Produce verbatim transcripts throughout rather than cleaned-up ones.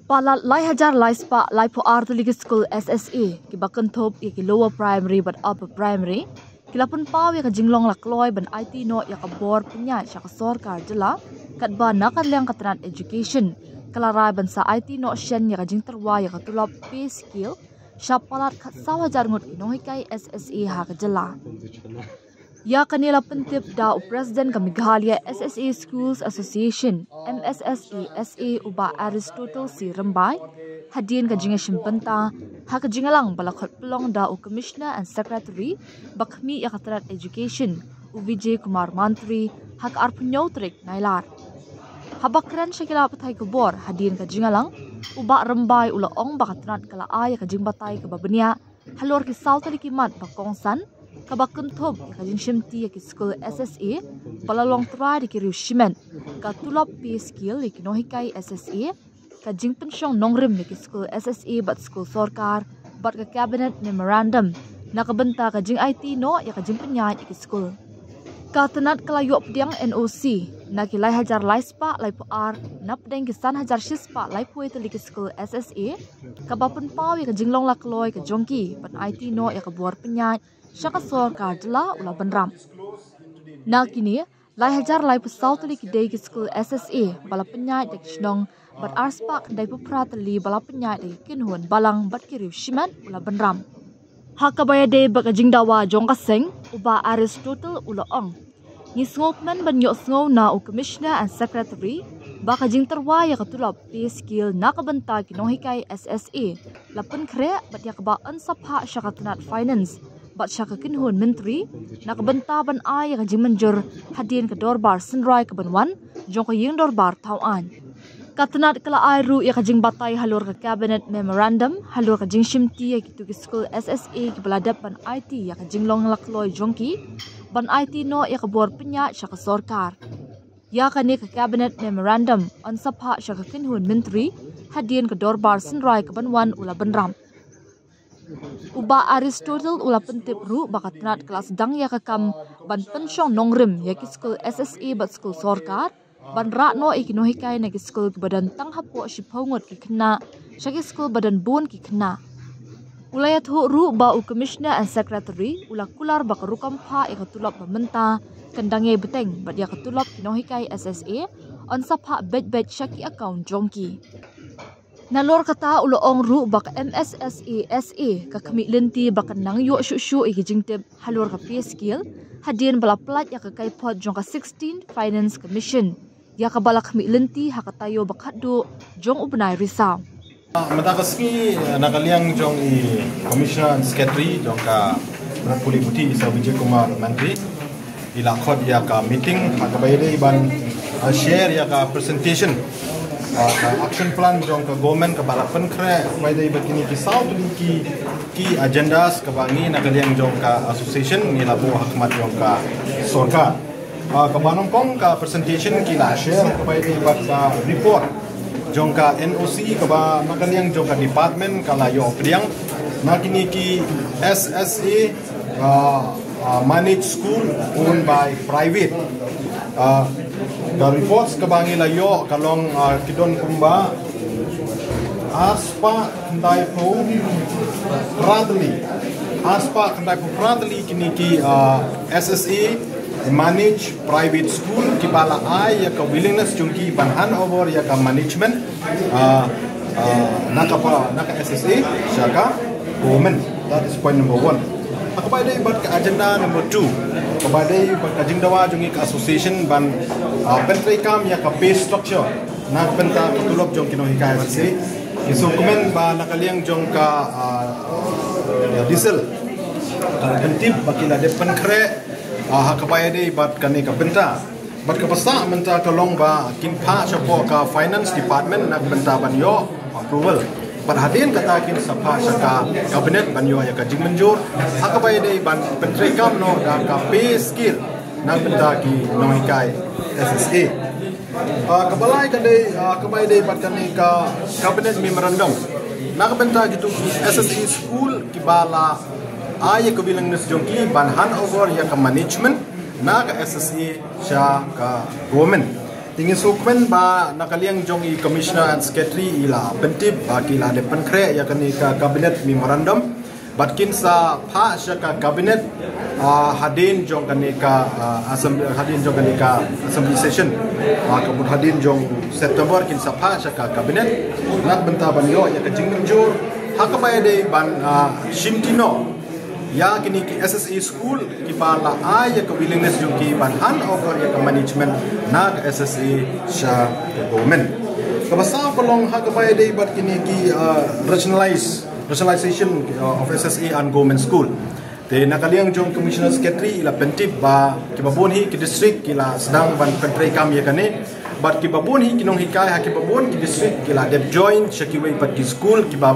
Palat lai hajar lai spah lai phew ar tylli ki skul S S A kiba kynthup ïa ki lower primary bad upper primary ki la pynpaw ïa ka jinglong la kloi ban aiti noh ïa ka bor pynïaid sha ka sorkar jylla, katba na ka liang ka tnat education ka la rai ban sa aiti noh shen ïa ka jingtyrwa ïa ka tulop pay scale sha palat khatsaw hajar ngut ki nonghikai S S A ha ka jylla. Ïa kane la pyntip da u President ka Meghalaya S S A Schools Association, M S S A S A, u Bah Aristotle C Rymbai, hadien ka jingïashim bynta ha ka jingïalang ba la khot pynlong da u Commissioner and Secretary ba khmih ïa ka tnat education, u Vijay Kumar Mantri, ha ka arphew hynñiew tarik Nailar. Haba kren sha ki lad pathai khubor hadien ka jingïalang, u Bah Rymbai u la ong ba ka tnat ka la ai ïa ka jingbatai kaba bniah halor ki saw tylli ki mat ba kongsan, kaba kynthup ïa ka jingshimti ïa ki skul S S A ba la long trai da ki riew shimet, ka tulop pay scale ïa ki nonghikai S S A, ka jingpynshong nongrim ïa ki skul S S A bad skul sorkar, bad ka Cabinet Memorandum na ka bynta ka jingaiti noh ïa ka jingpynïaid ïa ki skul. Ka tnat ka la ïoh pdiang N O C na ki lai hajar lai spah lai phew ar napdeng ki san hajar shi spah lai phew wei tylli ki skul S S A, kaba pynpaw ïa ka jinglong la kloi ka jong ki ban aiti noh ïa ka bor pynïaid sha ka sorkar jylla u la bynrap. Na kine, lai hajar lai phew saw tylli ki dei ki skul S S A ba la pynïaid da ki shnong, bad ar spah khyndai phew phra tylli ba la pynïaid da ki kynhun balang bad ki riew shimet u la bynrap. Ha kaba ïadei bad ka jingdawa jong ka seng, u Bah Aristotle u la ong, ngi sngewkmen ban ïohsngew na u Commissioner and Secretary ba ka jingtyrwa ïa ka tulop pay scale na ka bynta ki nonghikai S S A la pynkhreh bad ïa kaba yn sa phah sha ka tnat finance bad sha ka kynhun myntri na ka bynta ban ai ïa ka jingmynjur hadien ka dorbar synrai kaban wan jong ka ïing dorbar thaw aiñ. Ka tnat ka la ai ruh ïa ka jingbatai halor ka Cabinet Memorandum halor ka jingshimti ïa kito ki skul S S A kiba la dep ban aiti ïa ka jinglong la kloi jong ki ban aiti noh ïa ka bor pynïaid sha ka sorkar. Ïa kane ka Cabinet Memorandum yn sa phah sha ka kynhun myntri hadien ka dorbar synrai kaban wan u la bynrap. U Bah Aristotle u la pyntip ruh ba ka tnat ka la sdang ïa ka kam ban pynshong nongrim ïa ki skul S S A bad skul sorkar ban rah noh ïa ki nonghikai na ki skul kiba don tang hapoh shiphew ngut ki khynnah sha ki skul ba don bun ki khynnah. U la ïathuh ruh ba u Commissioner and Secretary u la kular ba ka rukom phah ïa ka tulop ba mynta kan dang ïai bteng bad ïa ka tulop ki nonghikai S S A yn sa phah beit beit sha ki account jong ki. Nalor kata u la ong ruh ba ka M S S A S A ka khmih lynti ba kan nang ïoh shuh shuh ïa ki jingtip halor ka pay scale hadien ba la pynlait ïa ka kaiphod jong ka sixteenth Finance Commission, ïa kaba la khmih lynti ha ka taïew ba khatduh jong u bnai Risaw. Mynta ka sngi, na ka liang jong i Commissioner and Secretary jong ka Bnat Pule Puthi, i Sir Vijay Kumar Mantri, i la khot ïa ka meeting ha kaba ïadei ban, uh, share ïa ka presentation, uh, ka action plan jong ka government kaba la pynkhreh kaba ïadei bad kine ki saw tylli ki, ki agendas kaba ngi na ka liang jong ka association ngi la buh ha khmat jong ka sorkar. Ah, kaba nyngkong ka presentation ki la share kaba ïadei bad ka report jong ka N O C kaba na ka liang jong ka department ka la ïoh pdiang na kine ki S S A, ah, ah, managed school owned by private. Ah, ka reports kaba ngi la ïoh ka long, ah, ki don kumba ar spah khyndai phew phra tylli. Ar spah khyndai phew phra tylli kine ki, ah, S S A managed private school kiba la ai ïa ka willingness jong ki ban hand over ïa ka management, ah, ah, na ka pa, na ka S S A sha ka government. That is point number one. Kaba ïadei bad ka agenda number two, kaba ïadei bad ka jingdawa jong ngi ka association ban, ah, pyntreikam ïa ka pay structure na ka bynta ka tulop jong ki nonghikai S S A. Ngi sngewkmen ba na ka liang jong ka, ah, diesel, ka la pyntip ba ki la dep pynkhreh, ah, ha kaba ïadei bad kane ka bynta. Bad kaba sah mynta ka long ba kin phah shapoh ka finance department na ka bynta ban ïoh approval. Bad hadien kata kin sa phah sha ka cabinet ban ïoh ïa ka jingmynjur ha kaba ïadei ban pyntreikam noh da ka pay scale na ka bynta ki nonghikai S S A. Ah, kaba lai ka dei, ah, kaba ïadei bad kane ka cabinet memorandum na ka bynta kitu ki S S A school kiba la ai ïa ka willingness jong ki ban hand over ïa ka management na ka S S A sha ka government. Te ngi sngewkmen ba na ka liang jong i Commissioner and Secretary i la pyntip ba ki la dep pynkhreh ïa kane ka Cabinet Memorandum bad kin sa phah sha ka Cabinet, ah, hadien jong kane ka, ah, assembly, hadien jong kane ka assembly session, ah, ka mut hadien jong September kin sa phah sha ka Cabinet na ka bynta ban ïoh ïa ka jingmynjur ha kaba ïadei ban, ah, shimti noh ïa kine ki S S A school kiba la ai ïa ka willingness jong ki ban hand over ïa ka management na ka S S A sha ka government. Kaba saw ka long ha kaba ïadei bad kine ki, uh, rationalize, rationalization, uh, of S S A and government school. Te na ka liang jong Commissioner Secretary i la pyntip ba kiba bun hi ki district ki la sdang ban pyntreikam ïa kane bad kiba bun hi ki nonghikai ha kiba bun ki district ki la dep join sha kiwei pat ki school kiba,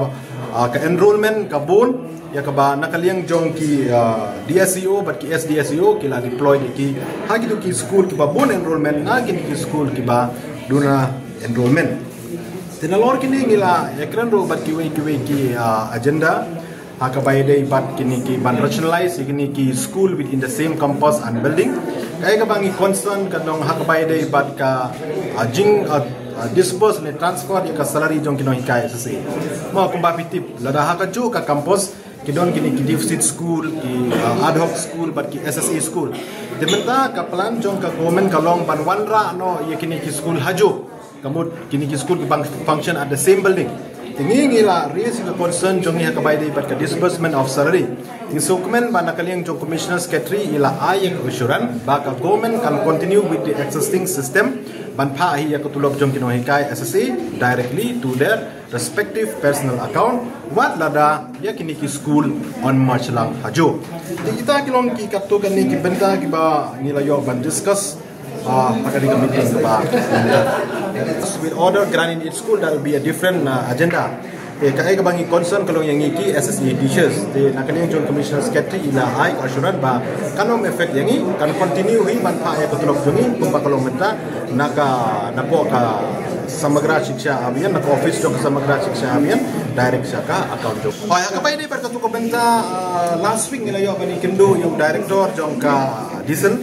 ah, ka enrollment ka bun ïa kaba na ka liang jong ki, ah, D S E O bad ki S D S E O ki la deploy ïa ki ha kito ki school kiba bun enrollment na kine ki school kiba duna enrollment. Te nalor kine ngi la ïakren ruh bad kiwei kiwei ki, ah, agenda ha kaba ïadei bad kine ki ban rationalize ïa kine ki school within the same campus and building. Kaei kaba ngi concern ka long ha kaba ïadei bad ka, ah, jing, ah, ah, disburse ne transfer ïa ka salary jong ki nonghikai S S A. Mo kumba phi tip lada ha kajuh ka campus ki don kine ki deficit school, ki, ah, ad hoc school bad ki S S A school. Te mynta ka plan jong ka government ka long ban wanrah noh ïa kine ki school hajuh. Ka mut kine ki school ki bang function at the same building. Te ngi ngi la raise ka concern jong ngi ha kaba ïadei bad ka disbursement of salary. Ngi sngewkmen ba na ka liang jong Commissioner Secretary i la ai ïa ka assurance ba ka government kan continue with the existing system ban phah hi ïa ka tulop jong ki nonghikai S S A directly to their respective personal account wat lada ïa kine ki school yn march lang hajuh. Te kita ki long ki katto katne ki bynta kiba ngi la ïoh ban discuss, ah, ha kane ka meeting kaba. With order grant in each school, that will be a different, uh, agenda. Te kaei kaba ngi concern ka long ïa ngi ki S S A teachers. Te na ka liang jong Commissioner Secretary i la ai ka assurance ba kan ym affect ïa ngi, kan continue hi ban phah ïa ka tulop jong ngi kumba ka long mynta na ka, na ka Samagra Shiksha Abhiyan, na ka office jong ka Samagra Shiksha Abhiyan direct sha ka account jong. Hooid, ha kaba ïadei bad kato ka bynta, ah, last week ngi la ïoh ban ïakynduh ïa u director jong ka DISL.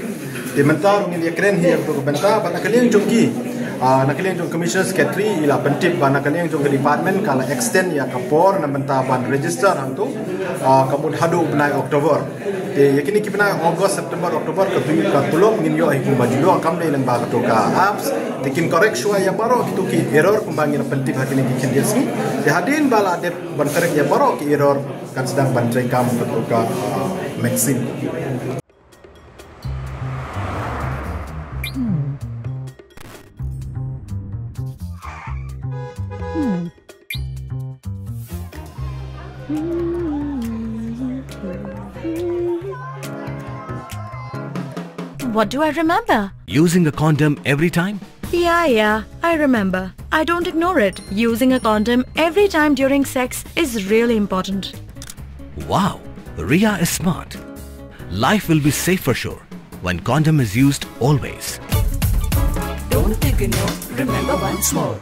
Te mynta ruh ngin ïakren hi ïa kato ka bynta bad na ka liang jong ki, ah, na ka liang jong Commissioner Secretary i la pyntip ba na ka liang jong ka department ka la extend ïa ka por na bynta ban register hangto, ah, ka mut haduh u bnai October. Te ïa kine ki bnai August, September, October ka tu ka tulop ngin ïoh hi kumba juh, kam dei lang ba kato ka apps. Te kin correct shuwa ïa baroh kito ki error kumba ngi la pyntip ha kine ki khyndiat sngi. Te hadien ba la dep ban correct ïa baroh ki error kan sdang ban treikam kato ka, ah, Maxine. What do I remember? Using a condom every time? Yeah, yeah, I remember. I don't ignore it. Using a condom every time during sex is really important. Wow, Ria is smart. Life will be safe for sure when condom is used always. Don't ignore, remember once more.